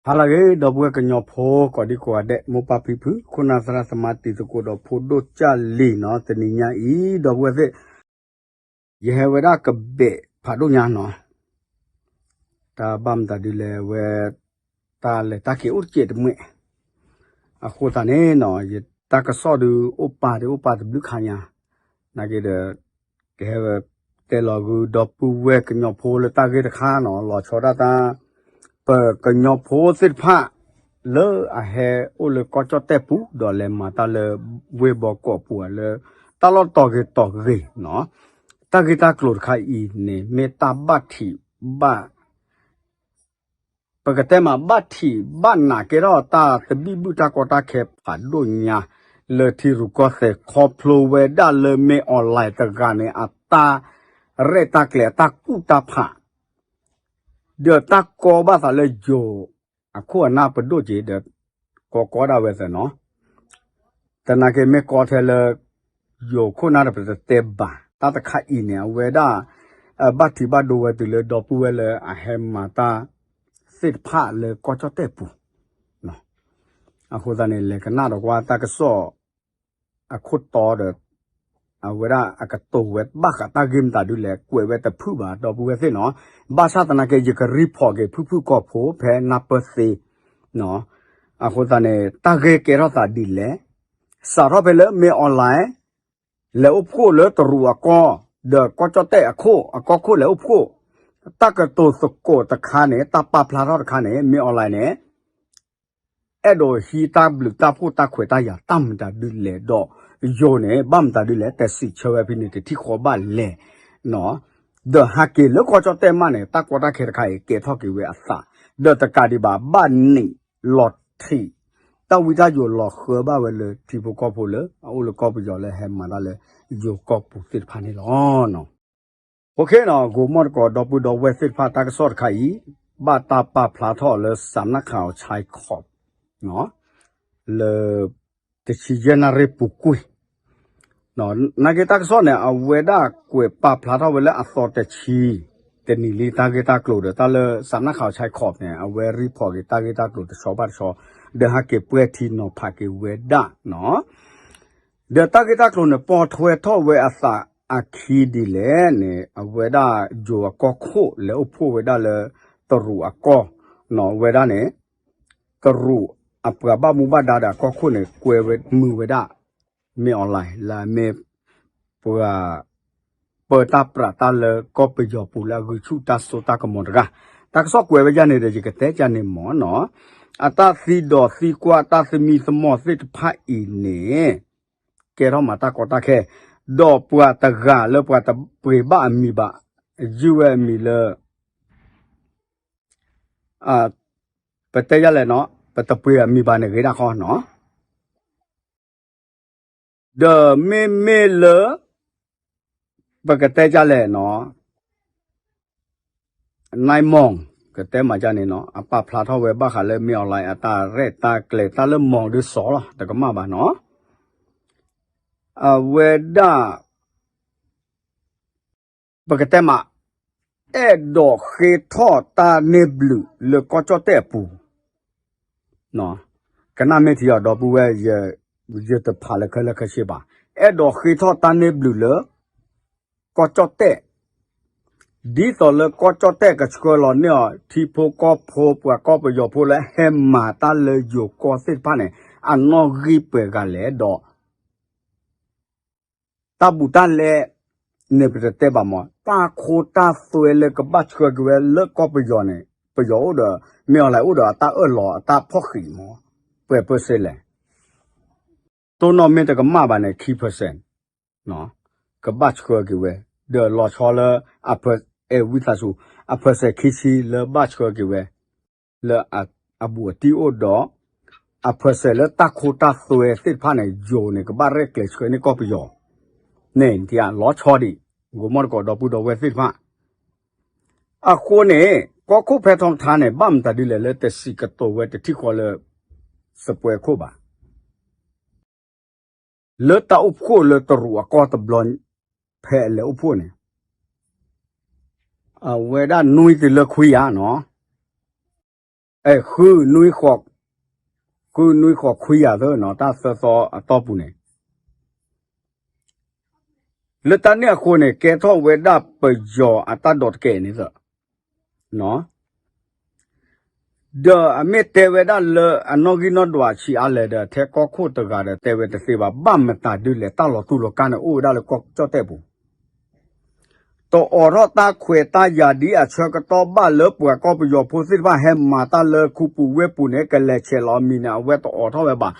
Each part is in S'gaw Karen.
ဟါလၢအဂ့ၤ ဒီပုၢ်ဝဲၢ်ကညီဖိ ကိးဒံကိးဂၤဒဲး မိၢ်ပၢ်ဖံဖု ခိၣ်နၢ်သရၣ်သမါ တံၤသကိးဒီးဖိဒိၣ်ကၢ်လံၤနီၤ တနံၤညါအံၤ ဒီပုၢ်ဝဲၢ်သ့ၣ် ယဟဲဝဲဒၣ်ကဘဲးဖးဒိၣ်ညါနီၤ, တၢ်ဘၣ်မတၤဒုလဲၣ်ဝဲ တၢ်လဲၤတၢ်က့ၤအိၣ်တစဲးတမှဲး, အဃိသတးန့ၣ်နီၤ ယတၢ်ကစီၣ်ဒုးအိၣ်ပာ်ဒုးအိၣ်ပာ်တဘျုးခါညါ, နာ်က့ဒီး ကဟဲဝဲတဲလီၤဂုၢ်ဒီပုၢ်ဝဲၢ်ကညီဖိလၢတၢ်ဂ့ၢ်တခါနီၤ လီၤဆီဒၣ်တၢ် ပကညီဖိသ့ၣ်တဖၣ် လၢအဟဲအိၣ်လၢကီၢ်ကၠီၣ်တဲၣ်ပူၤ ဒီးလဲၤမၤတၢ်လၢဝ့ၢ်ဘီကီးပူၤလၢ တၢ်လီၢ်တီၤဂ့ၤတီၤဂ့ၤနီၤ, တၢ်ဂ့ၢ်တၢ်ကျိၤတခါအံၤန့ၣ် မ့ၢ်တၢ်ဘၣ်ထံးဘၣ် ပကတဲမးဘၣ်ထံးဘၣ်နးကဲထီၣ်တၢ်သဘံၣ်ဘုၣ်တၢ်ကီတၢ်ခဲဖးဒိၣ်ညါ လၢထံရူၢ်ကီၢ်သဲးခီဖျိဝဲဒၣ်လၢမ့ၢ် online တဂၤန့ၣ် အတၢ်ရဲၣ်တၢ်ကျဲၤအတၢ်ကူၣ်တၢ်ဖး ဒီးတၢ်ကီဘၣ်သးလၢယိၤအခိၣ်အနၢ်ပဒိၣ်က့ၤဒီး ကီကီဒၣ်ဝဲသ့ၣ်နီၤ, တနာ်က့မ့ၢ်ကီထဲလၢ ယိၤခိၣ်နၢ်တပတတဲဘၣ် တၢ်တခါအံၤန့ၣ် အဝဲဒၣ် ဘၣ်ထံးဘၣ်ဒိဝဲတုၤလၢဒီပုၢ်ဝဲၢ်လၢအဟဲမၤတၢ်သ့ၣ်တဖၣ်လၢကီၢ်ကၠီၣ်တဲၣ်ပူၤ, အဃိသတးန့ၣ် လဲၤကနၣ်ဒီးကွၢ်တၢ်ကစီၣ် အခိၣ်တီဒီး အဝဲဒၣ်အကတိၤဝဲဘၣ်ဃးတၢ်ဂ့ၢ်မတၤဒုလဲၣ် ကွဲးဝဲတဖုၣ်ဘၣ် ဒီပုၢ်ဝဲၢ်သ့ၣ်နီၤ, ဘၣ်ဆၣ်သနာ်က့ ယက report က့ၤဖုၣ်ဖုၣ်ကိာ်ဖိဖဲနၢ်ပၢၢ်သ့, အဃိသတးန့ၣ် တၢ်ဂ့ၢ်ကဲထီၣ်သးဒ်လဲၣ်, စးထီၣ်ဖဲလၢမ့ၢ် online လဲၤအိၣ်ဖှိၣ်လၢတရူးအကီၢ် ဒီးကီၢ်ကၠီၣ်တဲၣ်အခိၣ် အကီၢ်ခိၣ်လဲၤအိၣ်ဖှိၣ်, တၢ်ကတိၤသကိးတခါန့ၣ် တၢ်ပာ်ဖျါထီၣ်တခါန့ၣ် မ့ၢ် online န့ၣ် အဲၣ်ဒိးဟံးတၢ်ဘျုးတၢ်ဖှိၣ်တၢ်ခွဲးတၢ်ယာ်တၢ်မတၤဒုလဲၣ်ဒီး ယိၤန့ၣ် ဘၣ်မတၤဒုလဲၣ် တစံးဆၢဝဲဖဲန့ၣ် တထံၣ်ဃီဘၣ်လဲၣ်, ဒီးဟဲက့ၤလၢကီၢ်ကၠီၣ်တဲၣ်မးန့ၣ် တၢ်ကီတၢ်ခဲတခါအံၤ ကဲထီၣ်က့ၤဝဲအသး, ဒီးတကးဒံးဘၣ် ဘၣ်နံၣ်လီၤထံး တၢ်ဝံတၢ်ယိးလီၤဃၢဘၣ်ဝဲလၢထံဖိကီၢ်ဖိလၢ အအိၣ်လၢကီၢ်ပယီၤလၢဟဲမၤတၢ်လၢယိၤကီၢ်ပူၤသ့ၣ်တဖၣ်န့ၣ်လီၤ. အဃိန့ၣ် ဂိၤမီၢ်တကိးဒီပုၢ်ဒီဝဲၢ်သ့ၣ်တဖၣ် တၢ်ကစီၣ်တခါအံၤ ဘၣ်တၢ်ပာ်ဖျါထီၣ်လၢ စးနၣ်ခးအီၤဆဲခီး လၢ တဆံယဲၢ်နၣ်ရံၣ်ပူၤကွံာ် နာ်က့တၢ်ကစီၣ်န့ၣ် အဝဲဒၣ်ကွဲးပာ်ဖျါထီၣ်ဝဲလၢအသီတဆံ တနံၤလံ တၢ်ဂ့ၢ်တၢ်ကျိၤဒီး တၢ်လၢ စးနၣ်ခးအီၤဆဲခီးန့ၣ် အဝဲ report က့ၤတၢ်ဂ့ၢ်တၢ်ကျိၤတဆီဘၣ်တဆီ ဒီးဟဲက့ၤပှဲၤထံနီၤဖးက့ၤဝဲဒၣ်နီၤ ဒီးတၢ်ဂ့ၢ်တၢ်ကျိၤန့ၣ် ပိာ်ထွဲထီၣ်ဝဲအသးအခံဒ်လဲၣ်န့ၣ် အဝဲဒၣ်ယိၤအကီၢ်ခိၣ်လဲၤအိၣ်ဖှိၣ်ဝဲဒၣ်လၢ တရူးအကီၢ် ဝဲဒၣ်န့ၣ် တရူးအပှၤဘၣ်မူဘၣ်ဒါဒီးအကီၢ်ခိၣ်န့ၣ် ကွဲဝဲမုာ်ဝဲဒၣ် မ့ၢ် online လၢအမ့ၢ် ပှၤ ပၢတၢ်ပြးတၢ်လၢကီၢ်ပယီၤပူၤလၢအဂုာ်ဆူၣ်တၢ်စိတၢ်ကမီၤတဂၤ, တၢ်ကစီၣ်ကွဲးဝဲဒ်န့ၣ်ဒီး ယကတဲကန့ၣ်မ့ၢ်နီၤ, အတၢ်သံဒိးသံကွၢ်တၢ်သမံသမိးသ့ၣ်တဖၣ်အံၤန့ၣ် ကဲထီၣ်မၤတၢ်ကီတၢ်ခဲ, ဒီးပှၤတဂၤလၢပှၤတပှ့ၤဘၣ်အမံၤဘၣ်, ယုၢ်ဝဲအမံၤလၢ ပတဲယလဲၣ်နီၤ, ပတပှ့ၤအမံၤဘၣ်န့ၣ်ဂ့ၤဒၣ်ဃီနီၤ ဒီးမ့မ့ၢ်လၢ ပကတဲဒ်လဲၣ်နီၤ, နံမီၢ် ကတဲမးဒ်န့ၣ်နီၤ, အပာ်ဖျါထီၣ်ဝဲဘၣ်ဃးလၢမ့ၢ် online အတၢ်ရဲၣ်တၢ်ကျဲၤတၢ်လၢမီၢ်ဒုးစီၤလီၤ တကမၣ်ဘၣ်နီၤ, အဝဲဒၣ် ပကတဲမး အဲၣ်ဒိးဃ့ထီၣ်တၢ်န့ၢ်ဘျုးလၢကီၢ်ကၠီၣ်တဲၣ်အပူၤ, ကနၣ်မ့ၢ်ထံအီၤဒီပုၢ်ဝဲၢ်, ယတဖးလၢခဲလၢာ်ခဲဆ့ဘၣ်, အဲၣ်ဒိးဃ့ထီၣ်တၢ်န့ၢ်ဘျုးလၢ ကီၢ်ကၠီၣ်တဲၣ်, ဒ်သိးလၢကီၢ်ကၠီၣ်တဲၣ်ကဆှၢလီၤန့ၢ်အီၤ ထံဖိကီၢ်ဖိပှၤကီၢ်ပယီၤဖိလၢဟဲမၤတၢ်လၢယိၤကီၢ်သ့ၣ်တဖၣ်န့ၣ် အနီၣ်ဂံၢ်ပှဲၤဂၤလဲၣ်ဒီး တၢ်ဘူးတၢ်လဲ န့ၣ်ပတတဲဘၣ်မး တၢ်ခိတၢ်သွဲလၢကဘၣ်ဆှၢက့ၤဝဲလၢကီၢ်ပယီၤန့ၣ် ပယီၤအိၣ်ဒီး မ့ၢ်အီၤလဲၣ်အိၣ်ဒီးအတၢ်အၢၣ်လီၤအတၢ်ဖီၣ်ဃံးမး ပှဲၤပၢၢ်စ့လဲၣ်, တိၢ်နီၣ်မ့ၢ်တကမၣ်ဘၣ်န့ၣ် ခံ percent ကဘၣ်ဆှၢက့ၤဝဲ, ဒီးလီၤဆီလၢ အဲၣ်ဝံသးစူၤ အ percent ခံဆံလၢဘၣ်ဆှၢက့ၤဝဲ လၢအဘူးအတံၢ်အိၣ်ဒီး အ percent လၢတၢ်ခိတၢ်သွဲသ့ၣ်တဖၣ်န့ၣ် ယိၤန့ၣ် ကဘၣ်ရဲၣ်ကျဲၤဆှၢန့ၢ်ကီၢ်ပယီၤ, န့ၣ် လီၤဆီဒံး ဂိၤမီၢ်တကိးဒီပုၢ်ဒီဝဲၢ်သ့ၣ်တဖၣ်, အဃိန့ၣ် ကီၢ်ခိၣ်ဖဲထီထါန့ၣ် ဘၣ်မတၤဒ်လဲၣ်လၢတစံးကတိၤဝဲတထံၣ်ဃီလၢ စပွဲခိၣ်ဘၣ် လၢတၢ်အိၣ်ဖှိၣ်လၢတရူးအကီၢ်တဘျီ ဖဲအလဲၤအိၣ်ဖှိၣ်န့ၣ် အဝဲဒၣ်နွံတုၤလၢခွံဧါနီၤ, ဃုနွံဃီ, ဃုနွံဃီခွံယၤသၢနီၤ တၢ်သၢသီအတီၢ်ပူၤန့ၣ် လၢတၢ်န့ၣ်အဃိန့ၣ် ကဲထီၣ်ဝဲဒၣ်ပယီၤအတၢ်ဒိးတကဲးန့ၣ်သၢ ဒီးအမ့ၢ်တဲဝဲဒၣ်လၢအနီၣ်ဂံၢ်နီၣ်ဒွးဆံးအါလဲၣ်ဒီး ထဲကီၢ်ခိၣ်တဂၤဒီး တဲဝဲတသ့ဘၣ် ဘၣ်မတၤဒ်လဲၣ် တၢ်လီၤတူၢ်လီၤကာ်န့ၣ် အိၣ်ဝဲဒၣ်လၢကီၢ်ကၠီၣ်တဲၣ်ပူၤ တအိးထီၣ်တၢ်ခွဲးတၢ်ယာ်ဒ်အဆၢကတီၢ်ဘၣ်လၢပှၤကီၢ်ပယီၤဖိသ့ၣ်တဖၣ် ဟဲမၤတၢ်လၢခူပူၤဝ့ၢ်ပူၤန့ၣ် ကလဲၤဆဲးလီၤအမံၤန့ၣ် အဝဲတအိးထီၣ်ဝဲဘၣ်.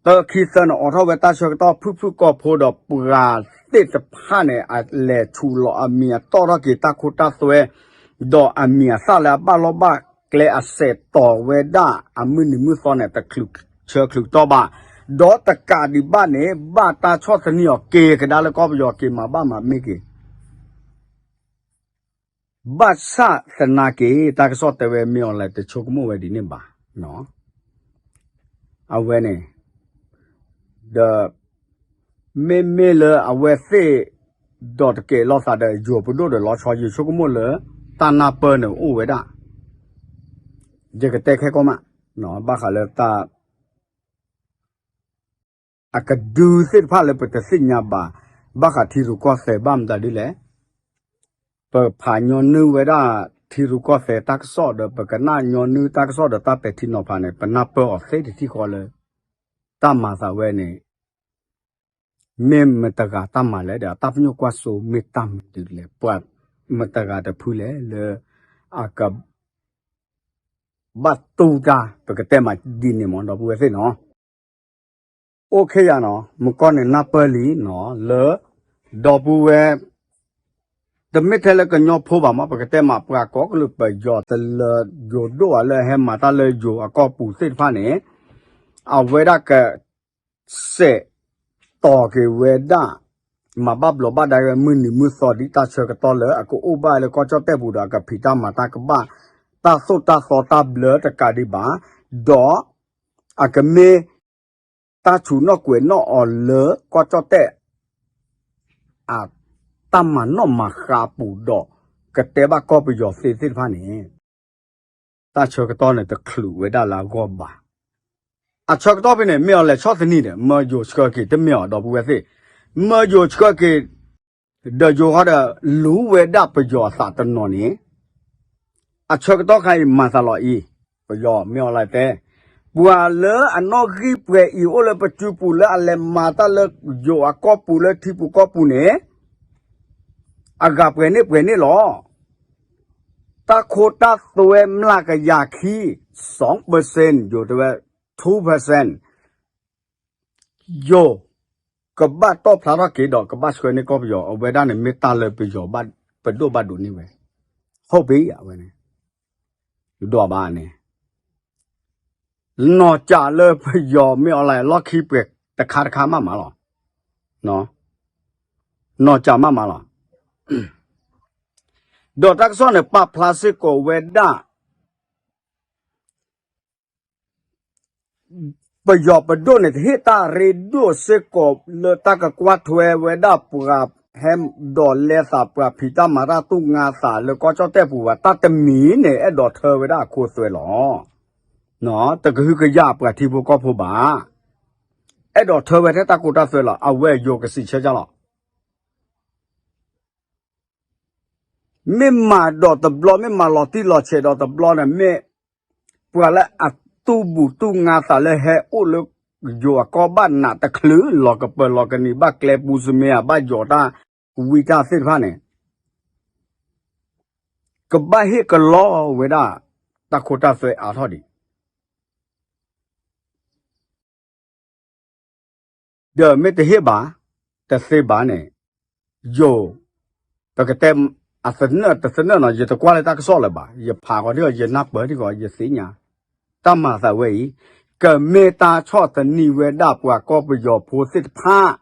သၢခံသၢန့ၣ် အိးထီၣ်ဝဲတၢ်ဆၢကတီၢ် ဖုၣ်ဖုၣ်ကိာ်ဖိဒီးပှၤသ့ၣ်တဖၣ်န့ၣ် အလဲၤဆူးလီၤအမံၤ အတီၣ်ထီၣ်က့ၤတၢ်ခိတၢ်သွဲ ဒီးအမံၤအသၣ်လၢအဘၣ်လီၢ်ဘၣ်ကျဲ အစဲးတီၤဝဲဒၣ်အမုၢ်နံၤမုၢ်သီန့ၣ် တချုးဆၢချုးကတီၢ်ဘၣ်. ဒီးတကးဒံးဘၣ်န့ၣ် ဘၣ်တၢ်ဆီၣ်သနံးအီၤက့ၤကဒါလၢကီၢ်ပယီၤ က့ၤမၤဘၣ်မၤမ့ၢ်က့ၤ ဘၣ်ဆၣ်သနာ်က့ တၢ်ကစီၣ်တဲဝဲ မ့ၢ်အီၤလဲၣ် တဆိကမိၣ်ဝဲဒ်န့ၣ်ဘၣ်. အဝဲန့ၣ် ဒီး မ့မ့ၢ်လၢအဝဲသ့ၣ် ဒိးတကဲးလိာ်သးဒီးယိၤပဒိၣ်ဒီးလီၤဆီ ယဆိကမိၣ်လၢ တၢ်နၢ်ပၢၢ်န့ၣ်အိၣ်ဝဲဒၣ် ယကတဲခဲကီမး ဘၣ်ဃးလၢတၢ် အကဒုသ့ၣ်တဖၣ်လၢပတသ့ၣ်ညါဘၣ် ဘၣ်ဃးထံရူၢ်ကီၢ်သဲးဘၣ်မတၤဒ်လဲၣ်. ပဖးညီနုၢ်ဝဲဒၣ်ထံရူၢ်ကီၢ်သဲးတၢ်ကစီၣ်ဒီး ပကနၣ်ညီနုၢ်တၢ်ကစီၣ်ဒီးတၢ်ပဲာ်ထံနီၤဖးန့ၣ် ပနၢ်ပၢၢ်အီၤသ့တထံၣ်ဃီလၢ တၢ်မၤသးဝဲန့ၣ် မ့ၢ်မတဂၤတၢ်မၤလဲၣ်ဒီး အတၢ်ပညိၣ်ကွၢ်စိမ့ၢ်တၢ်မနုၤလဲၣ် ပှၤမတဂၤတဖုလဲၣ်လၢ အက ဘၣ်တူၢ်တၢ် ပကတဲမးဒ်န့ၣ်မး ဒီပုၢ်ဝဲၢ်သ့ၣ်နီၤ. အိၣ်ခ့ယၤနီၤ မုၢ်ကီၢ်န့ၣ်နၢ်ပၢၢ်လံနီၤ လၢ ဒီပုၢ်ဝဲၢ် တမ့ၢ်ထဲလၢကညီဖိဘၣ်မး ပကတဲမး ပှၤကိးကလုာ်ပယီၤတလၢယိၤဒိၣ်အလၢဟဲမၤတၢ်လၢယိၤအကီၢ်ပူၤသ့ၣ်တဖၣ်န့ၣ် အဝဲဒၣ်က စဲးတီၤက့ၤဝဲဒၣ် မၤဘၣ်ဘျီးဘၣ်ဒါဝဲ မုၢ်နံၤမုၢ်သီဒ်တၢ်ဆၢကတီၢ်လၢအကအိၣ်ဘၣ်လၢကီၢ်ကၠီၣ်တဲၣ်ပူၤဒီး အကဖံးတၢ်မၤတၢ်ကဘၣ် တၢ်သိၣ်တၢ်သီတၢ်ဘျၢတကးဒံးဘၣ် ဒီး အကမ့ၢ် တၢ်ဆူးနီၣ်ကွဲးနီၣ်အီၤလၢကီၢ်ကၠီၣ်တဲၣ် အတၢ်မၤနီၣ်မၤဃါအပူၤဒီး ကတဲဘၣ်ကီၢ်ပယီၤသ့သ့ၣ်တဖၣ်န့ၣ် တၢ်ဆၢကတီၢ်န့ၣ်တချုးဝဲဒၣ်လၢအဂီၢ်ဘၣ်. အဆၢကတီၢ်ဖဲန့ၣ် မ့ၢ်အီၤလဲၤဆီၣ်သနံးဒီး မၢယိၤဆှၢက့ၤတမ့ၢ်အီၤ ဒီပုၢ်ဝဲၢ်သ့ၣ်, မၢယိၤဆှၢက့ၤ ဒီးယိၤဃီဒီး လူၤဝဲဒၣ်ပယီၤအသးတနီၤန့ၣ် အဆၢကတီၢ်ခါအံၤမၤသးလီၤအံၤ, ပယီၤမ့ၢ်အီၤလဲၤတဲ, ပှၤလၢအနီၣ်ဂံၢ်ပှဲၤအံၤအိၣ်လၢပစုပူၤလၢအလဲၤမၤတၢ်လၢယိၤအကီၢ်ပူၤလၢထံပူၤကီၢ်ပူၤန့ၣ် အဂၤပှဲၤန့ၣ်ပှဲၤန့ၣ်လီၤ. တၢ်ခိတၢ်သွဲမျးကယၤခံ, စီပၢၢ်စ့ၣ် ယိၤတဲဝဲ ထူပၢၢ်စ့ၣ် ယိၤ ကဘၣ်တီၣ်ဖျါထီၣ်က့ၤဒီးကဘၣ်ဆှၢန့ၢ်ကီၢ်ပယီၤ အဝဲဒၣ်န့ၣ်မ့ၢ်တၢ်လၢပယီၤဘၣ်ပဒိၣ်ဘၣ်ဒိးန့ၢ်ဝဲ, ဟုတ်ပြီ အဝဲန့ၣ်, ဒွးဘၣ်န့ၣ်, နီၢ်ကၠးလၢပယီၤမ့ၢ်အီၤလဲၤလီၢ်ခံပှဲၤတခါတခါမးမးလီၤ, နီၢ်ကၠးမးမးလီၤ. ဒီးတၢ်ကစီၣ်န့ၣ် ပာ်ဖျါစ့ၢ်ကီးဝဲဒၣ် ပယီၤပဒိၣ်န့ၣ် တဟ့ၣ်တၢ်ရ့ဒိၣ်စ့ၢ်ကီးလၢတၢ်ကကွၢ်ထွဲဝဲဒၣ်ပှၤဟဲ ဒီးလဲၤသးပှၤဖံးတၢ်မၤတၢ်သူၣ်ငါသးလၢကီၢ်ကၠီၣ်တဲၣ်ပူၤဘၣ်, တၢ်တမံၤန့ၣ် အဲၣ်ဒိးထၢဝဲဒၣ်အခိအသွဲလီၤ. တကဟုကယာ်ပှၤထံဖိကီၢ်ဖိဘၣ်, အဲၣ်ဒိးထၢဝဲထဲတၢ်ခိတၢ်သွဲလီၤ. အဝဲယိၤကစံးဆၢကၢ်လီၤ. မ့ၢ်မၤဒီးတဘျီ မ့ၢ်မၤလီၤတံၢ်လီၤဆဲးဒီးတဘျီန့ၣ် မ့ၢ်ပှၤလၢအသူၣ်ဘူၣ်သူၣ်ငါသးလၢဟဲအိၣ်လၢယိၤအကီၢ်ဘၣ်နးတချုး လီၤကပၢၤလီၤကနံၤ ဘၣ်ကျဲပူၤစမ့ၢ်ဧါ ဘၣ်ယီၤတၢ်ဝံတၢ်သ့ၣ်တဖၣ်န့ၣ် ကဘၣ်ဟ့ၣ်ကလီဝဲဒၣ် တၢ်ခိတၢ်သွဲအါထီၣ်ဒံး ဒီးမ့ၢ်တဟ့ၣ်ဘၣ် တသ့ဘၣ်န့ၣ် ယိၤ ပကတဲ အသနၢၣ်တသနၢၣ်နီၤ ယတကွၢ်လၢတၢ်ကစီၣ်လၢၤဘၣ် ယဖးဃီဒ်အီၤ ယနၢ်ပၢၢ်ဒ်အီၤ ယသ့ၣ်ညါ တၢ်မၤသးဝဲအံၤ ကမ့ၢ်တၢ်ဆီၣ်သနံးဝဲဒၣ်ပှၤကီၢ်ပယီၤဖိသ့ၣ်တဖၣ်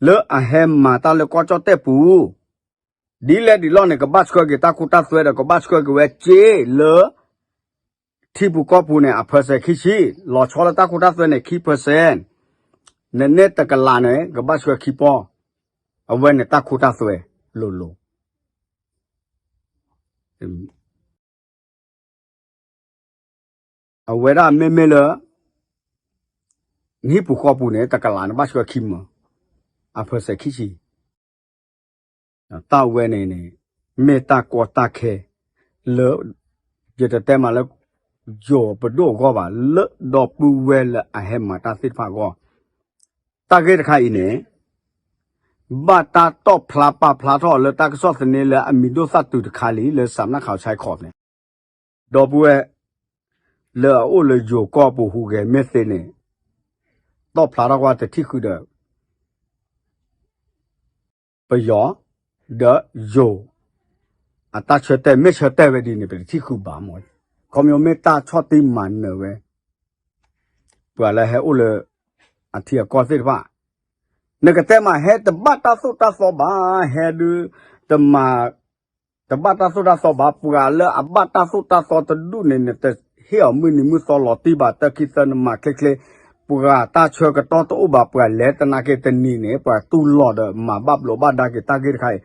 လၢအဟဲမၤတၢ်လၢကီၢ်ကၠီၣ်တဲၣ်ပူၤ ဒ်လဲၣ်ဒ်လဲၣ်န့ၣ် ကဘၣ်ဆှၢက့ၤတၢ်ခိတၢ်သွဲဒီး ကဘၣ်ဆှၢက့ၤဝဲစ့လၢ ထံပူၤကီၢ်ပူၤန့ၣ် အpercentခံဆံ, လီၤဆီလၢတၢ်ခိတၢ်သွဲန့ၣ် ခံpercent, နန့ၢ်တကလးန့ၣ် ကဘၣ်ဆှၢခံပီၢ်, အဝဲန့ၣ်တၢ်ခိတၢ်သွဲလိၤလိၤ. အဝဲဒၣ်မ့မ့ၢ်လၢ နဟံၣ်ပူၤဃီပူၤန့ၣ် တကလးန့ၣ်ဘၣ်ဆှၢခံမၢ, အ percent ခံဆံ တၢ်ဝဲန့ၣ်န့ၣ် မ့ၢ်တၢ်ကီတၢ်ခဲ လၢ ယတတဲမးလၢ ယိၤပဒိၣ်အဂီၢ်ဘၣ် လၢဒီပုၢ်ဝဲၢ်လၢအဟဲမၤတၢ်သ့ၣ်တဖၣ်အဂီၢ်, တၢ်ဂ့ၢ်တခါအံၤန့ၣ် ဘၣ်တၢ်တီၣ်ဖျါပာ်ဖျါထီၣ်လၢတၢ်ကစီၣ်သန့လၢအမံၤဒိၣ်သၣ်တုၤတခါလံ လၢ စးနၣ်ခးဆဲခီး န့ၣ် ဒီပုၢ်ဝဲၢ် လၢအအိၣ်လၢယိၤကီၢ်ပူၤဟူးဂဲၤမ့ၢ်သ့န့ၣ် တီၣ်ဖျါထီၣ်ကွၢ်တထံၣ်ဃုာ်ဒီး ပယီၤ ဒီးယိၤ အတၢ်ဆၢတဲာ်မ့ၢ်ဆၢတဲာ်ဝဲဒ်န့ၣ် ပတထံၣ်ဃုာ်ဘၣ်မၢ်. ခီဖျိမ့ၢ်တၢ်ဆီၣ်တံၢ်မၤနၢၤဝဲ ပှၤလၢဟဲအိၣ်လၢ အထံအကီၢ်သ့ၣ်တဖၣ် နကတဲမးဟဲတဘၣ်တၢ်သိၣ်တၢ်သီဘၣ်, ဟဲဒုး တမၤ တဘၣ်တၢ်သိၣ်တၢ်သီဘၣ်, ပှၤလၢအဘၣ်တၢ်သိၣ်တၢ်သီတဒူၣ်န့ၣ် နတဟ့ၣ်အီၤမုၢ်နံၤမုၢ်သီလီၤတံၢ်ဘၣ်, တၢ်ခံသၢနမၤချ့ချ့, ပှၤတၢ်ဆၢကတီၢ်တအိၣ်ဘၣ်, ပှၤလဲၤသနာ်က့တနံၤန့ၣ် ပှၤတူၢ်လိာ်ဒီးမၤဘၣ်ဘျိးဘၣ်ဒါက့ၤတၢ်ဂ့ၢ်တခါအံၤ,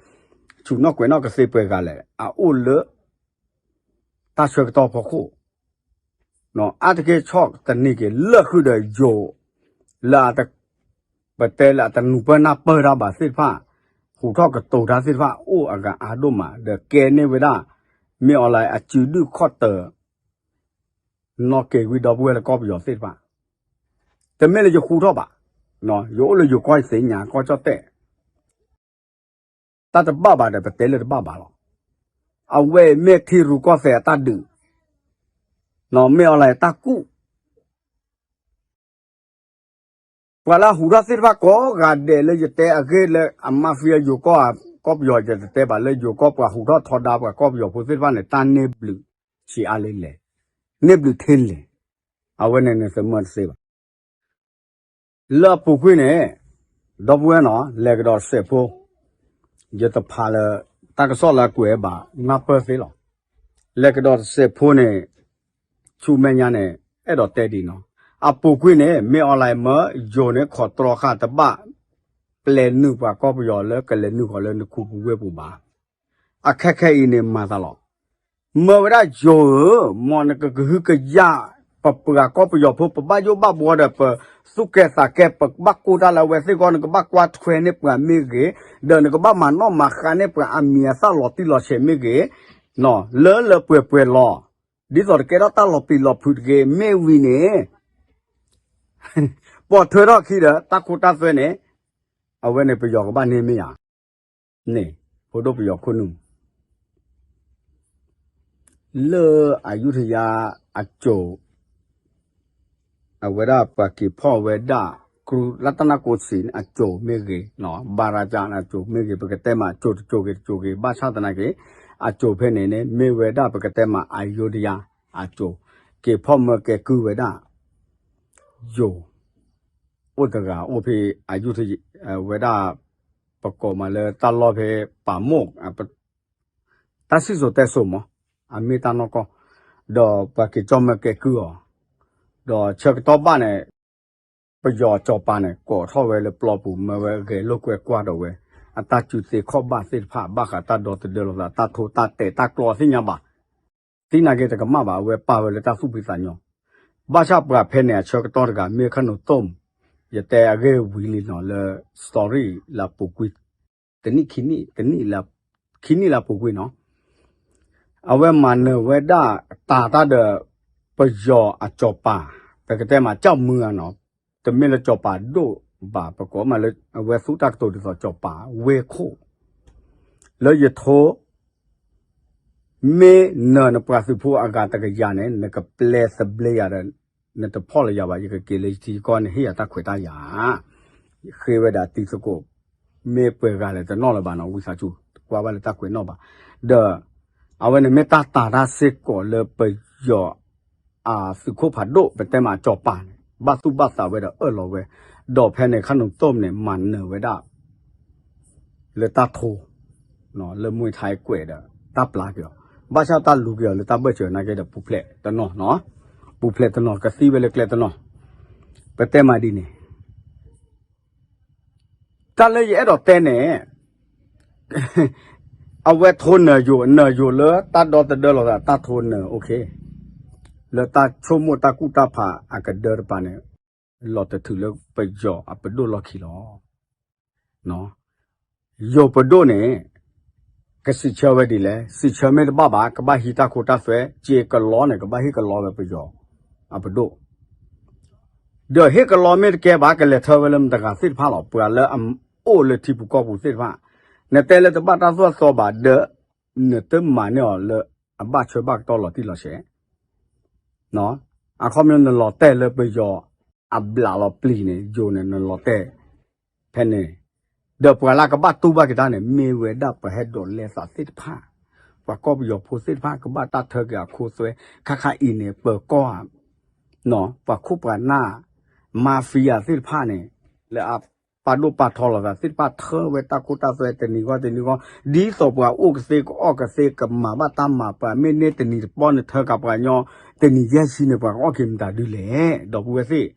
ဆူၣ်နီၣ်ကွဲးနီၣ်ကသ့ပှဲၤဂၤလဲၣ်, အအိၣ်လၢ တၢ်ဆၢကတီၢ်ဖီခိၣ် အါတက့ၢ်ဆီၣ်တနံၤက့ၤလၢာ်ဃုာ်ဒီးယိၤ လၢ ပတဲလၢအတနူၤပၢၢ်နၢ်ပၢၢ်တၢ်ဘၣ်သ့ၣ်တဖၣ်, ဟူးထီၣ်ကတိၤတၢ်သ့ၣ်တဖၣ် အိၣ်အဂၤအါဒိၣ်မး ဒီးကဲန့ၢ်ဝဲဒၣ် မ့ၢ်အီၤလၢအစုဒုၣ်ခီၣ်တၢၤ နီၣ်က့ၤဝံၤဒီပုၢ်ဝဲၢ်လၢကီၢ်ပယီၤသ့ၣ်တဖၣ်, တမ့ၢ်လၢယဃူထီၣ်ဘၣ်, ယအိၣ်လၢယိၤကီၢ်သ့ၣ်ညါကီၢ်ကၠီၣ်တဲၣ် တၢ်တဘၣ်ဘၣ်ဒီးပတဲလၢတဘၣ်ဘၣ်လီၤ. အဝဲအံၤမ့ၢ်ထံရူၢ်ကီၢ်သဲးအတၢ်ဒုး, မ့ၢ်အီၤလၢတၢ်ကူၣ် ပှၤလၢအဟူးထီၣ်သ့ၣ်တဖၣ်ကိးဂၤဒဲးလၢယတဲအဂ့ၢ်လၢအ mafia ယိၤကီၢ် ကီၢ်ပယီၤ ယတတဲဘၣ်လၢယိၤကီၢ်ပှၤဟူးထီၣ်ထီဒါပှၤကီၢ်ပယီၤဖိသ့ၣ်တဖၣ်န့ၣ် တၢ်န့ၢ်ဘျုးဆံးအါလဲၣ်လဲၣ်, န့ၢ်ဘျုးထဲလဲၣ်, အဝဲန့ၣ်န့ၣ်သမၢတသ့ဘၣ်. လၢအပူၤကွံာ်န့ၣ် ဒီပုၢ်ဝဲၢ်နီၤ လဲၤကဒီးတစဲးဖိ, ယတဖးလၢ တၢ်ကစီၣ်လၢအကွဲးဘၣ်နၢ်ပၢၢ်သ့လီၤ. လဲၤကဒီးတစဲးဖိန့ၣ် ဆူမဲာ်ညါန့ၣ် အဲၣ်ဒိးတဲဒ်နီၤ, အပူၤကွံာ်န့ၣ် မ့ၢ်အီၤလၢမၢယိၤန့ၣ် ခိးတြီဃာ်တဘၣ် ပျဲနုာ်ပှၤကီၢ်ပယီၤလၢကလဲၤနုာ်ဃီၤလၢနခူပူၤဝ့ၢ်ပူၤဘၣ်. အခဲခဲအံၤန့ၣ်မၤသးလီၤ. မၢဝဲဒၣ်ယိၤဧၢ, မ်နကကဟုကယာ် ပပှၤကီၢ်ပယီၤဖိ ပဘၣ်ယိၣ်ဘၣ်ဘှီဒီး ပသူၣ်ကဲသးကဲ ပကဘၣ်ကိၢ်တၢ်လၢအဝဲသ့ၣ်အဂီၢ်, နကဘၣ်ကွၢ်ထွဲန့ၢ်ပှၤမ့ၢ်ဂ့ၤ, ဒီးနကဘၣ်မၤနီၣ်မၤဃါန့ၢ်ပှၤအမံၤအသၣ်လီၤတံၢ်လီၤဆဲးမ့ၢ်ဂ့ၤ, လၢလၢပှဲၤပှဲၤလီၤ. ဒ်သိးတကဲထီၣ်တၢ်လီၤပျံၤလီၤဖုးတဂ့ၤ မ့ၢ်ဝံၤန့ၣ် ပိာ်ထွဲထီၣ်ခံဒီး တၢ်ခိတၢ်သွဲန့ၣ် အဝဲန့ၣ်ပယီၤကဘၣ်န့ၢ်မ့ၢ်ဧါ. န့ၣ် ဖိဒိၣ်ပယီၤခိၣ်နူာ် လၢအယူထယါအစိၤ အဝဲဒၣ်ပှၤက့ၤဖီၣ်ဝဲဒၣ် ကရူၢ်လၢတၢ်နၢ်ကိးစံးန့ၣ် အစိၤမ့ၢ်ဂ့ၤ, ဘၤရၤကၠါန့ၣ်အစိၤမ့ၢ်ဂ့ၤ, ပကတဲမးအစိၤတစိၤဂ့ၤတစိၤဂ့ၤ, ဘၣ်ဆၣ်သနာ်က့ အစိၤဖဲန့ၣ်န့ၣ် မ့ၢ်ဝဲဒၣ်ပကတဲမးအယူထယါအစိၤ က့ၤဖီၣ်မၢကဲကုၢ်ဝဲဒၣ် ယိၤ အိၣ်တဂၤအိၣ်ဖဲ အယူထယါ ဝဲဒၣ် ပကိးမးလၢတၢ်လီၢ်ဖဲပာ်မိၣ် တၢ်စံၣ်စိၤတဲစိၤမး အမ့ၢ်တၢ်နီၢ်ကီၢ် ဒီးပှၤက့ၤကၠီၣ်မၢကဲကုၢ်အီၤ, ဒီးဆၢကတီၢ်ဘၣ်န့ၣ် ပယီၤစီၤပၤန့ၣ် ကိးထီၣ်ဝဲလၢပျီပူၤ မၢဝဲဂဲၤလိာ်ကွဲကွၢ်ဒီးဝဲ အတၢ်စုသ့ခီၣ်ဘၣ်သ့ၣ်တဖၣ် ဘၣ်ဃးတၢ်ဒီသဒၢလီၤသး တၢ်ထိတၢ်တဲာ်တၢ်ကျီသ့ၣ်ညါဘၣ် သ့ၣ်နာ်က့တကမၣ်ဘၣ် အဝဲပာ်ဝဲလၢတၢ်သူၣ်ဖှံသးညီ, ဘၣ်ဆၣ်ပှၤဖဲန့ၣ်အဆၢကတီၢ်တဂၤ မ့ၢ်ခါနိၣ်သိၣ် ယတဲအဂ့ၢ်ဝံၤလံနီၤလၢ story လၢပူၤကွံာ် တနံၣ်ခံနံၣ် တနံၣ်လၢ ခံနံၣ်လၢပူၤကွံာ်နီၤ အဝဲမၤနၢၤဝဲဒၣ်တၢ်တၢ်ဒီး ပယီၤအစီၤပၤ ပကတဲမး ကၠီၣ်မုၢ်ဧါနီၤ တမ့ၢ်လၢစီၤပၤဒိၣ်ဘၣ် ပကိးမးလၢ အဝဲသူတၢ်ကတိၤဒ်သိးစီၤပၤဝ့ၢ်ခိၣ် လၢယထိ မ့ၢ်နၢၤနပှၤသုးဖိအဂၤတကယၤန့ၣ် နကပျဲသဘျ့ယၤဒီး နတဖီၣ်လၢယၤဘၣ် ယကက့ၤလၢယထံယကီၢ်န့ၣ် ဟ့ၣ်ယၤတၢ်ခွဲးတၢ်ယာ် ဃ့ဝဲဒၣ်တံၤသကိး မ့ၢ်ပှဲၤဂၤလဲၣ်တနီၣ်လၢၤဘၣ်နီၤ ဝံသးစူၤ တကွၢ်ဘၣ်လၢတၢ်ခွဲးနီၣ်ဘၣ် ဒီး အဝဲန့ၣ်မ့ၢ်တၢ်တာ်တၢ်စ့ၢ်ကီးလၢပယီၤ အသုးခိၣ်ဖးဒိၣ် ပတဲမးအစီၤပၤန့ၣ် ဘၣ်သူၣ်ဘၣ်သးဝဲဒီးအၢၣ်လီၤဝဲ ဒီးဖဲန့ၣ်ခါနုာ်သိၣ်န့ၣ် မၤနၢၤဝဲဒၣ် လၢတၢ်ထိ လၢမွံထါကွဲးဒီး တၢ်ပျၢ်က့ၤအီၤ ဘၣ်ဆၣ်တၢ်လူၤက့ၤအီၤလၢတၢ်ဘၢၣ်စၢၤနာ်က့ဒီး ပူၤဖျဲးတနီၤနီၤ ပူၤဖျဲးတနီၤ ကသံဝဲလၢကျဲတနီၤ ပတဲမးဒ်န့ၣ် တၢ်လၢယအဲၣ်ဒိးတဲန့ၣ် အဝဲထိနၢၤယိာ် နၢၤယိာ်လၢတၢ်ဒီသဒၢလီၤသး တၢ်ထိနၢၤ okay လၢတၢ်ဆိကမိၣ်တၢ်ကူၣ်တၢ်ဖးအကဒၢတပၤန့ၣ် လီၤတထုးလၢပယီၤအပဒိၣ်လီၢ်ခံလီၤ. ယိၤပဒိၣ်န့ၣ် ကစံးဆၢဝဲဒ်လဲၣ်, စံးဆၢမ့ၢ်တဘၣ်ဘၣ် ကဘၣ်ဟံးတၢ်ခိတၢ်သွဲ, စ့ကလီန့ၣ် ကဘၣ်ဟ့ၣ်ကလီဝဲပယီၤအပဒိၣ်, ဒီးဟ့ၣ်ကလီမ့ၢ်တကဲဘၣ် ကလဲၤထၢဝဲလၢမတၤတဂၤသ့ၣ်တဖၣ်လီၤ, ပှၤလၢအအိၣ်လၢထံပူၤကီၢ်ပူၤသ့ၣ်တဖၣ်, နတဲလၢတဘၣ်တၢ်သိၣ်တၢ်သီဘၣ်ဒီး နတမၤန့ၢ်အီၤလၢအဘၣ်ထွဲဘၣ်ကတီၢ်လီၤတံၢ်လီၤဆဲး အခီပညီနလီၤတဲာ်လၢပယီၤအဘျးလီၤပျံၤန့ၣ် ယိၤန့ၣ် နလီၤတဲာ်ဖဲန့ၣ်, ဒီးပှၤလၢကဘၣ်တူၢ်ဘၣ်က့ၤတၢ်န့ၣ် မ့ၢ်ဝဲဒၣ်ပှၤဟဲဒိးလဲသးသ့ၣ်တဖၣ်, ပှၤကီၢ်ပယီၤဖိသ့ၣ်တဖၣ် ကဘၣ်တၢ်ထၢက့ၤအခိသွဲ, ခါခါအံၤန့ၣ် ပၢၤကီၢ်ဧါ, ပှၤခိၣ်ပှၤနၢ် mafia သ့ၣ်တဖၣ်န့ၣ် လၢအပာ်ဒိၣ်ပာ်ထီလီၤသးသ့ၣ်တဖၣ် ထၢဝဲတၢ်ခိတၢ်သွဲတနံၤဂီၢ်တနံၤဂီၢ်, ဒ်သိးပှၤအိၣ်ကသ့ကအီၣ်ကသ့ ကမၤဘၣ်တၢ်မၤပှၤ မ့ၢ်န့ၢ်တနံၤတပီၢ်န့ၣ် ထၢက့ၤပှၤကညီ တနံၤယဲၢ်ဆံန့ၣ် ပှၤကအီၣ်က့ၤမတၤဒုလဲၣ် ဒီပုၢ်ဝဲၢ်သ့ၣ်,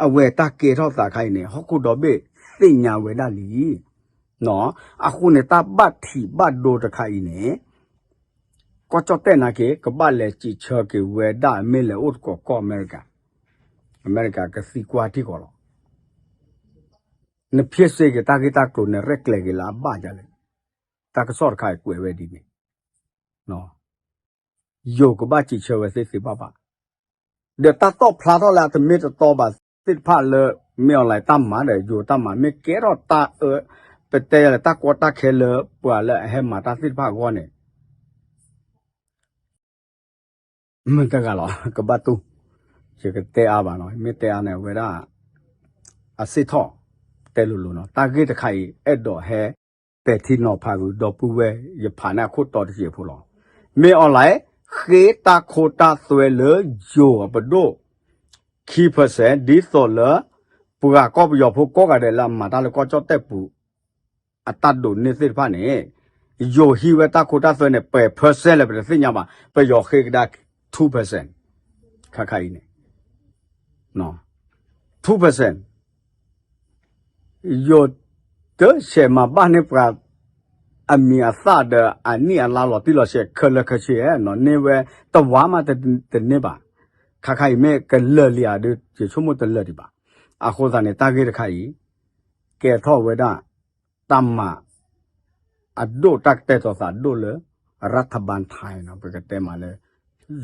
အဝဲတၢ်ကဲထီၣ်သးခါအံၤန့ၣ် ဟီၣ်ခိၣ်ဒီဘ့ၣ်သ့ၣ်ညါဝဲဒၣ်လံ. အဃိန့ၣ် တၢ်ဘၣ်ထံးဘၣ်ဒိတခါအံၤန့ၣ် ကီၢ်ကၠီၣ်တဲၣ်နာ်က့ ကဘၣ်လဲၤစံးဆၢက့ၤဝဲဒၣ် မ့ၢ်လဲၤအိၣ်သကိးကီၢ်အမဲရကၤ, အမဲရကၤကသံကွၢ်ထံၣ်ဃီလီၤ. နဖျ့စ့က့ၤတၢ်ဂ့ၢ်တၢ်ကျိၤ နရဲၣ်ကျဲၤက့ၤလၢအဘၣ်ယၤလဲၣ်. တၢ်ကစီၣ်တခါအံၤကွဲးဝဲဒ်န့ၣ်, ယိၤကဘၣ်စံးဆၢဝဲသ့ၣ်သ့ဘၣ်ဘၣ်, ဒီးတၢ်သီၣ်ဖျါထီၣ်လၢအတမ့ၢ်တတီဘၣ်သ့ၣ်တဖၣ်လၢ မ့ၢ်အီၤလဲၣ်တၢ်မၤဒီး ယိၤတၢ်မၤ မ့ၢ်ကဲထီၣ်တၢ်အၢ ပတဲယၤလဲၣ်တၢ်ကီတၢ်ခဲလၢပှၤလၢအဟဲမၤတၢ်သ့ၣ်တဖၣ်အဂီၢ်န့ၣ် မ့ၢ်တဂၤလီၤ ကဘၣ်တူၢ်, ယကတဲအါဘၣ်နီၤ မ့ၢ်တဲအါန့ၣ် အဝဲဒၣ် အစ့ၣ်ထီၣ် တဲလိၤလိၤနီၤ တၢ်ဂ့ၢ်တခါအံၤ အဲၣ်ဒိးဟဲပဲာ်ထံနီၤဖးကွံာ် ဒီပုၢ်ဝဲၢ် ယဖးန့ၢ်အခိၣ်တီတစဲးဖိလီၤ. မ့ၢ်အီၤလဲၣ် ဃ့တၢ်ခိတၢ်သွဲလၢယိၤအပဒိၣ် ခံ percent ဒ်သိးလၢ ပှၤကီၢ်ပယီၤဖိကိးဂၤဒဲးလၢအမၤတၢ်လၢကီၢ်ကၠီၣ်တဲၣ်ပူၤ အတၢ်ဒိးန့ၢ်သ့ၣ်တဖၣ်န့ၣ် ယိၤဟံးဝဲတၢ်ခိတၢ်သွဲန့ၣ် ပှဲၤ percent လဲၣ် ပတသ့ၣ်ညါဘၣ် ပယီၤဃ့ကဒါ two percent ခါခါအံၤန့ၣ် two percent ယိၤတဆဲးမၤဘၣ်န့ၢ်ပှၤ အမံၤအသၣ်ဒီးအနံၣ်အလါလီၤတံၢ်လီၤဆဲး ခဲလၢာ်ခဲဆ့နီၤ န့ၢ်ဝဲတဝါမးတန့ၢ်ဘၣ်. ခါခါအံၤမ့ၢ်ကလၢာ်လံဧါဒီး ယဆိကမိၣ်တလၢာ်ဒံးဘၣ်. အဃိသတးန့ၣ် တၢ်ဂ့ၢ်တခါအံၤ ကဲထီၣ်ဝဲဒၣ် တၢ်မၤ အဒိၣ်တၢ်ကတဲာ်တီၤသးဒိၣ်လၢ ရၤထဘၣ်ထါနီၤ ပကတဲမးလၢ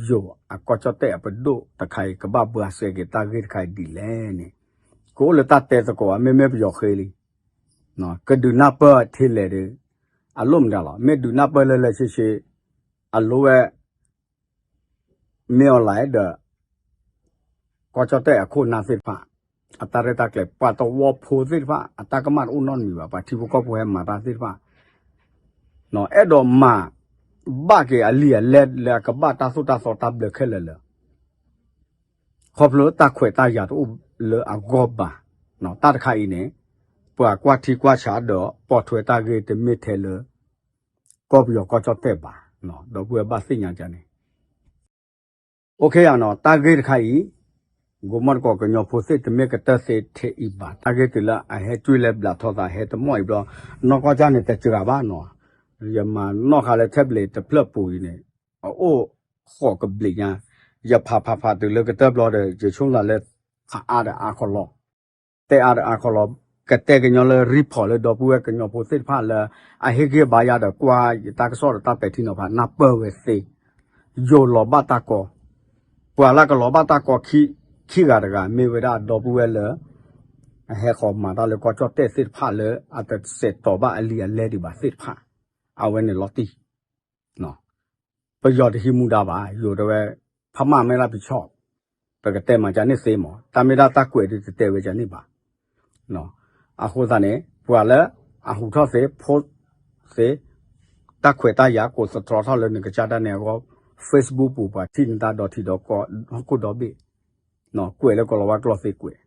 ယိၤအကီၢ်ကၠီၣ်တဲၣ်အပဒိၣ်တခါအံၤ ကဘၣ်ဘှါစဲက့ၤတၢ်ဂ့ၢ်တခါအံၤဒ်လဲၣ်န့ၣ် ကအိၣ်လၢတၢ်တဲသကိးဘၣ် မ့မ့ၢ်ပယီၤဃ့လံ ကဒုးနၢ်ပၢၢ်ထဲလဲၣ်ဒီး အလိၣ်မတၤလီၤ မ့ၢ်ဒုးနၢ်ပၢၢ်လၢလၢဆ့ဆ့ အလိၣ်ဝဲ မ့ၢ်အီၤလဲၣ်ဒီး ကီၢ်ကၠီၣ်တဲၣ်အခိၣ်အနၢ်သ့ၣ်တဖၣ် အတၢ်ရဲၣ်တၢ်ကျဲၤ ပှၤသဝီဖိသ့ၣ်တဖၣ် အတၢ်ကမၣ်တအိၣ်နီတမံၤဘၣ် ပှၤထံဖိကီၢ်ဖိဟဲမၤတၢ်သ့ၣ်တဖၣ် အဲၣ်ဒိးမၤ ဘၣ်က့ၤအလံာ်အလဲၢ်လၢအကဘၣ်တၢ်သိၣ်တၢ်သီတၢ်ဘျၢခဲလၢာ်လၢာ် ခီဖျိတၢ်ခွဲးတၢ်ယာ်တအိၣ်လၢအဂီၢ်ဘၣ်. တၢ်တခါအံၤန့ၣ် ပှၤကွၢ်ထံကွၢ်ဆးဒီးပိာ်ထွဲတၢ်ဂ့ၢ်တမ့ၢ်ထဲလၢ ကီၢ်ပယီၤကီၢ်ကၠီၣ်တဲၣ်ဘၣ်. ဒီပုၢ်ဝဲၢ်ဘၣ်သ့ၣ်ညါန့ၣ် အိၣ်ခ့ယါနီၤ တၢ်ဂ့ၢ်တခါအံၤ ဂိၤမီၣ်တကိးကညီဖိသ့ၣ်တမ့ၢ်ကတၢၢ်သ့ထဲအံၤဘၣ် တၢ်ဂ့ၢ်တုၤလၢအဟဲကွံာ်လဲၤဘျးထီသးဟဲတမီၢ်အံၤဘျီ နီၢ်ကီၢ်ကၢ်န့ၣ်တစှၤဘၣ်နီၤ ယမၤနီၣ်ဃာ်လၢ tablet တဖျၢၣ်ပူၤအံၤန့ၣ် အအိၣ်ဃိးကဘျံးညါ ယဖးဖးဖးတုၤလၢကတၢၢ်ဘျီဒီး ယဆိကမိၣ်လၢ ဖးအါဒီးအါခီလီၤ တဲအါဒီးအါခီလီၤ ကတဲကညီလၢ report လၢဒီပုၢ်ဝဲၢ်ကညီဖိသ့ၣ်တဖၣ်လၢ အဟ့ၣ်ဂံၢ်ဘါယၤဒီးကွၢ်ယတၢ်ကစီၣ်ဒီးတၢ်ပဲာ်ထံနီၤဖးနၢ်ပၢၢ်ဝဲသ့ ယိၤလီၤဘၣ်တၢ်ကီ ပှၤလၢကလီၤဘၣ်တၢ်ကီခံဂၤတဂၤ မ့ၢ်ဝဲဒၣ်ဒီပုၢ်ဝဲၢ်လၢ အဟဲဃီၤမၤတၢ်လၢကီၢ်ကၠီၣ်တဲၣ်သ့ၣ်တဖၣ်လၢ အတစဲးတီၤဘၣ်အလံာ်အလဲၢ်ဒံးဘၣ်သ့ၣ်တဖၣ် အဝဲန့ၣ်လီၤတံၢ် ပယီၤတဟံးမူဒါဘၣ် ယိၤတဲဝဲ ဖးမၢ်မ့ၢ်ဒၣ်ပဆီၣ် ပကတဲမၤကန့ၣ်သ့မး တၢ်မ့ၢ်ဒၣ်တၢ်ကွဲးဒ်တတဲဝဲကန့ၣ်ဘၣ်. အဃိသတးန့ၣ် ပှၤလၢအဟူးထီၣ်သ့ ဖိသ့ တၢ်ခွဲးတၢ်ယာ်ကိးသတြီထီၣ်လၢနကစၢ်ဒၣ်နဲအဂီၢ် Facebook ပူၤ ပှၤထံၣ်နတၢ်ဒီထံဒီကီၢ်ဟီၣ်ခိၣ်ဒီဘ့ၣ် ကွဲးလၢကီၤလၤဝါကျိာ်သ့ကွဲး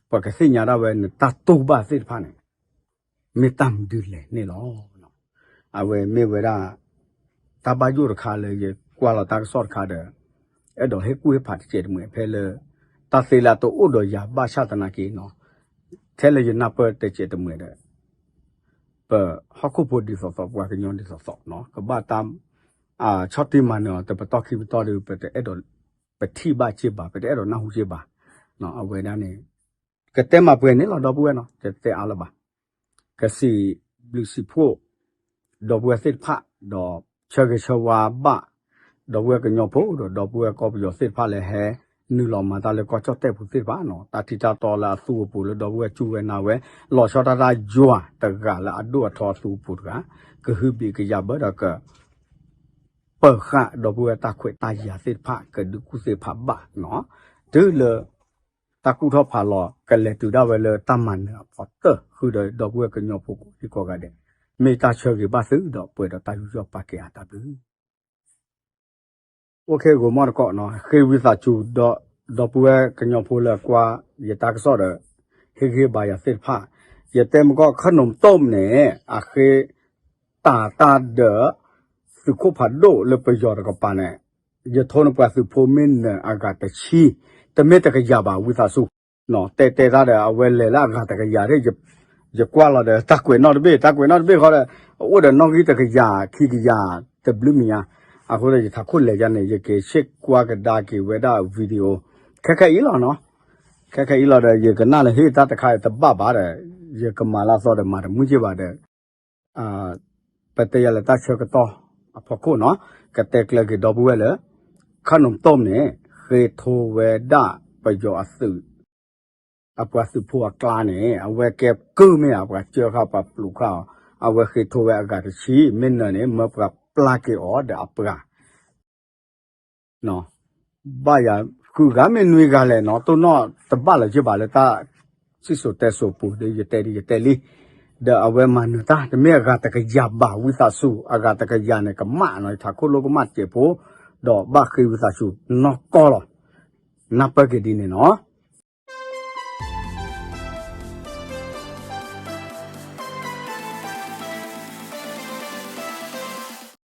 ပှၤကသ့ၣ်ညါဒၣ်ဝဲနတၢ်တူၢ်ဘၣ်သ့ၣ်တဖၣ်န့ၣ် မ့ၢ်တၢ်မနုၤလဲၣ်န့ၣ်လီၤ. အဝဲမ့ၢ်ဝဲဒၣ် တၢ်ဘၣ်ယိၣ်တခါလၢယကွၢ်လီၤတၢ်ကစီၣ်တခါဒီး အဲၣ်ဒိးဟ့ၣ်ကူၣ်ဟ့ၣ်ဖးတစဲးတမှဲၤဖဲလၢ တၢ်သ့လၢအတအိၣ်ဒီးယၤဘၣ်ဆၣ်သနာ်က့နီၤ ထဲလၢယနၢ်ပၢၢ်တစဲးတမှဲၤဒီး ပဟီၣ်ခိၣ်ဖိဒ်သိးသိး ပှၤကညီဒ်သိးသိးနီၤ ကဘၣ်တၢ် ဆီၣ်တံၢ်မၤနၢၤအီၤ တပတီၢ်ခံပတီၢ်ဒီး ပတအဲၣ်ဒိး ပထံၣ်ဘၣ်က့ဘၣ် ပတအဲၣ်ဒိးနၢ်ဟူက့ဘၣ်. အဝဲဒၣ်န့ၣ် ကတဲမၤပှဲၤန့ၣ်လီၤ ဒီပုၢ်ဝဲၢ်နီၤ တတဲအါလၢၤဘၣ်. ကစံးဘျုးစံးဖှိၣ် ဒီပုၢ်ဝဲၢ်သ့ၣ်တဖၣ် ဒီးဆၢဂ့ၤဆၢဝါဘၣ် ဒီပုၢ်ဝဲၢ်ကညီဖိဒီး ဒီပုၢ်ဝဲၢ်ကီၢ်ပယီၤသ့ၣ်တဖၣ်လၢဟဲနုာ်လီၤမၤတၢ်လၢကီၢ်ကၠီၣ်တဲၣ်ပူၤသ့ၣ်တဖၣ်နီၤ တၢ်ထံတၢ်တီလၢအသူၣ်အပူၤလၢဒီပုၢ်ဝဲၢ်စူၢ်ဝဲနာ်ဝဲ လီၤဆီဒၣ်တၢ်ယွၤတဂၤလၢအဒိၣ်အထီအသူၣ်အပူၤတဂၤ ကဟုဘံၣ်ကယာ်ဘၢဒီးက ပၢၤဃာ်ဒီပုၢ်ဝဲၢ်တၢ်ခွဲးတၢ်ယာ်သ့ၣ်တဖၣ် ကဒုးကူၣ်သ့ၣ်တဖၣ်ဘၣ်နီၤ တုၤလၢ တၢ်ကူၣ်ထီၣ်ဖးလီၤ ကလဲၤတုၤဒၣ်ဝဲလၢတၢ်မၤနၢၤအဖီတၢၢ် ဃုာ်ဒီးဒီပုၢ်ဝဲၢ်ကညီဖိကိးဒံကိးဂၤဒဲး မ့ၢ်တၢ်ဆၢဂ့ၤဘၣ်သုဒီးပှဲၤဒီးတၢ်ယူးယီၣ်ပာ်ကဲအါတၢ်ဘျုး အိၣ်ခ့ ဂိၤမီၢ်တကိးနီၤ ဃ့ဝံသးစူၤ ဒီပုၢ်ဝဲၢ်ကညီဖိလၢကွၢ်ယတၢ်ကစီၣ်ဒီး ဟ့ၣ်ဂံၢ်ဘါယၤသ့ၣ်တဖၣ် ယတဲမကီၢ်ခၢၣ်နူာ်ပတိၢ်န့ၣ် အဃ့ တၢ်တၢ်ဒီး သုးခိၣ်ဖးဒိၣ်လၢပယီၤတကပၤန့ၣ် ယထိနပှၤသုးဖိမ့ၢ်နၢၤအဂၤတဆံ တမ့ၢ်တကယၤဘၣ် ဝံသးစူၤ တဲတဲတၢ်ဒီး အဝဲလဲၤလၢအဂၤတကယၤဒီး ယကွၢ်လီၤဒီး တၢ်ကွဲးနီၣ်တဘ့ၣ် တၢ်ကွဲးနီၣ်တဘ့ၣ်ဃီဒီး အအိၣ်ဒီးနီၣ်ဂံၢ်တကယၤ ခံကယၤ တဘျုးမံၤညါ အဃိဒီးယထးခိၣ်လဲၤယါန့ၣ် ယက့ၤဆ့ၣ်ကွၢ်ကဒါက့ၤဝဲဒၣ် video ခဲခဲအံၤလီၤနီၤ ခဲခဲအံၤလီၤဒီး ယကနၣ်လၢဟ့ၣ်တၢ်တခါအံၤတဘၣ်ဘၣ်ဒီး ယကမၤလၢအသီဒီးမၤတမုာ်က့ဘၣ်ဒီး ပတဲယၤလၢတၢ်ဆၢကတီၢ်အဖီခိၣ်နီၤ ကတဲကျၢၤက့ၤဒီပုၢ်ဝဲၢ်လၢ ခၢၣ်နူာ်ပတိၢ်န့ၣ် ဃ့ထိဝဲဒၣ်ပယီၤအသုး အပှၤသုးဖိအကျါန့ၣ် အဝဲကဲကုၢ်မ့ၢ်ဧါ ပှၤကၢဃာ်ပှၤပျူၤဃာ်အီၤ အဝဲဃ့ထိဝဲအဂၤတဆံ မ့ၢ်နၢၤန့ၣ် မၢပှၤပျၢ်က့ၤအီၤဒီးအပှၤ ဘၣ်ယၤ ဃုဂၤမ့ၢ်နွံဂၤလဲၣ်နီၤ တိၢ်နီၣ်တဘၣ်လၢၤက့ဘၣ်လၢတၢ် စံၣ်စိၤတဲစိၤပူၤဒီး ယတဲဒ်ယတဲလံ ဒီးအဝဲမၤနၢၤတၢ် တမ့ၢ်အဂၤတကယၤဘၣ် ဝံသးစူၤ အဂၤတကယၤန့ၣ် ကမၣ်နီၤ ယထးခိၣ်လိၣ်ကမၣ်တစဲးဖိ ဒီးဘၣ်ဃ့ဝံသးစူၤနီၢ်ကီၢ်လီၤ နၢ်ပၢၢ်က့ၤဒ်န့ၣ်နီၤ